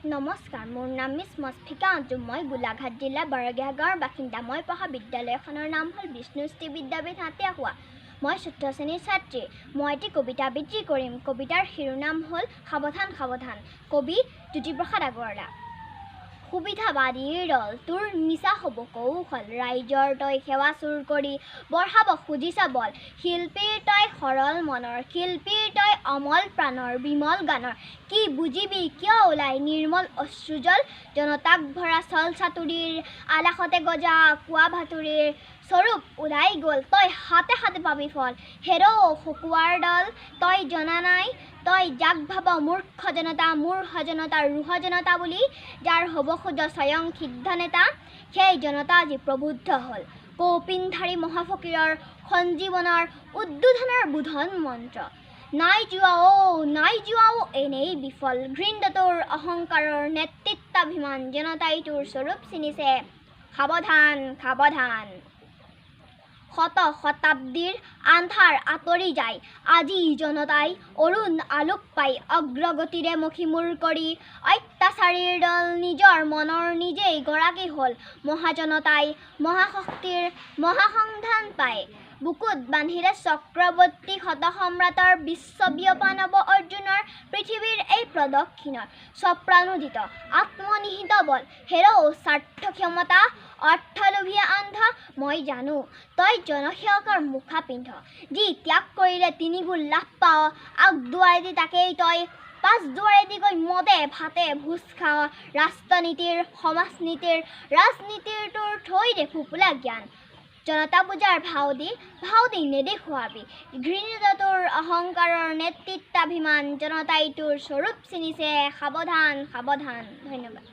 নমস্কাৰ, মোৰ নাম মিছ মছফিকা অঞ্জুম। মই গোলাঘাট জিলাৰ বৰগিয়া গাঁৱৰ বাসিন্দা। মই পঢ়া বিদ্যালয়খনৰ নাম হ'ল বিষ্ণুশ্ৰী বিদ্যাপীঠ হাতীয়াখোৱা। মই চতুৰ্থ শ্ৰেণীৰ ছাত্ৰী। মই এটি কবিতা আবৃত্তি কৰিম। কবিতাৰ শিৰোনাম হ'ল সাৱধান সাৱধান। কবি জ্যোতিপ্ৰসাদ আগৰৱালা। সুবিধাবাদীৰ দল, তোৰ মিছা হ'ব কৌশল, ৰাইজৰ তই সেৱা চুৰ কৰি বঢ়াব খুজিছ বল। শিল্পীৰ তই সৰল মনৰ, শিল্পীৰ তই অমল প্ৰাণৰ বিমল গানৰ, কি বুজিবি কিয় ওলাই নিৰ্মল অশ্ৰুজল। জনতাক ভৰা চল চাতুৰীৰ আলাসতে গজা কোৱা ভাতুৰীৰ স্বৰূপ ওলাই গ'ল, তই হাতে হাতে পাবি ফল। হেৰৌ শুকুৱাৰ দল, তই জনা নাই, তই যাক ভাব মূৰ্খ জনতা, মূৰ্খ জনতা, ৰূঢ় জনতা বুলি, যাৰ হ'ব খোজ স্বয়ং সিদ্ধ নেতা, সেই জনতা আজি প্ৰবুদ্ধ হ'ল। কৌপিনধাৰী মহাফকীৰৰ সঞ্জীৱনৰ উদ্বোধনৰ বোধন মন্ত্ৰ। নাই যোৱা অ', নাই যোৱা অ' এনেই বিফল। ঘৃণ্য তোৰ অহংকাৰৰ নেতৃত্বাভিমান, জনতাই তোৰ স্বৰূপ চিনিছে। সাৱধান সাৱধান। শত শতাব্দীৰ আন্ধাৰ আঁতৰি যায়, আজি জনতাই অৰুণ আলোক পাই অগ্ৰগতিৰে মষিমূৰ কৰি অত্যাচাৰীৰ দল নিজৰ মনৰ নিজেই গৰাকী হ'ল। মহাজনতাই মহাশক্তিৰ মহাসংধান পায় বুকুত বান্ধিলে চক্ৰৱৰ্তী শতসম্ৰাটৰ বিশ্ববিয়পা নৱ অৰ্জুনৰ পৃথিৱীৰ এই প্ৰদক্ষিণৰ স্বপ্ৰাণোদিত আত্মনিহিত বল। হেৰৌ স্বাৰ্থ ক্ষমতা অৰ্থলোভীয়া অন্ধ, মই জানো তই জনসেৱকৰ মুখা পিন্ধ। যি ত্যাগ কৰিলে তিনিগুণ লাভ পাৱ, আগ দুৱাৰেদি তাকেই তই পাছ দুৱাৰেদি গৈ মদে ভাতে ভোজ খাৱ। ৰাষ্ট্ৰনীতিৰ সমাজনীতিৰ ৰাজনীতিৰ তোৰ থৈ দে ফোপোলা জ্ঞান। জনতা পূজাৰ ভাও দি ভাও দি নেদেখুৱাবি। ঘৃণিত তোৰ অহংকাৰৰ নেতৃত্বাভিমান, জনতাই তোৰ স্বৰূপ চিনিছে। সাৱধান সাৱধান। ধন্যবাদ।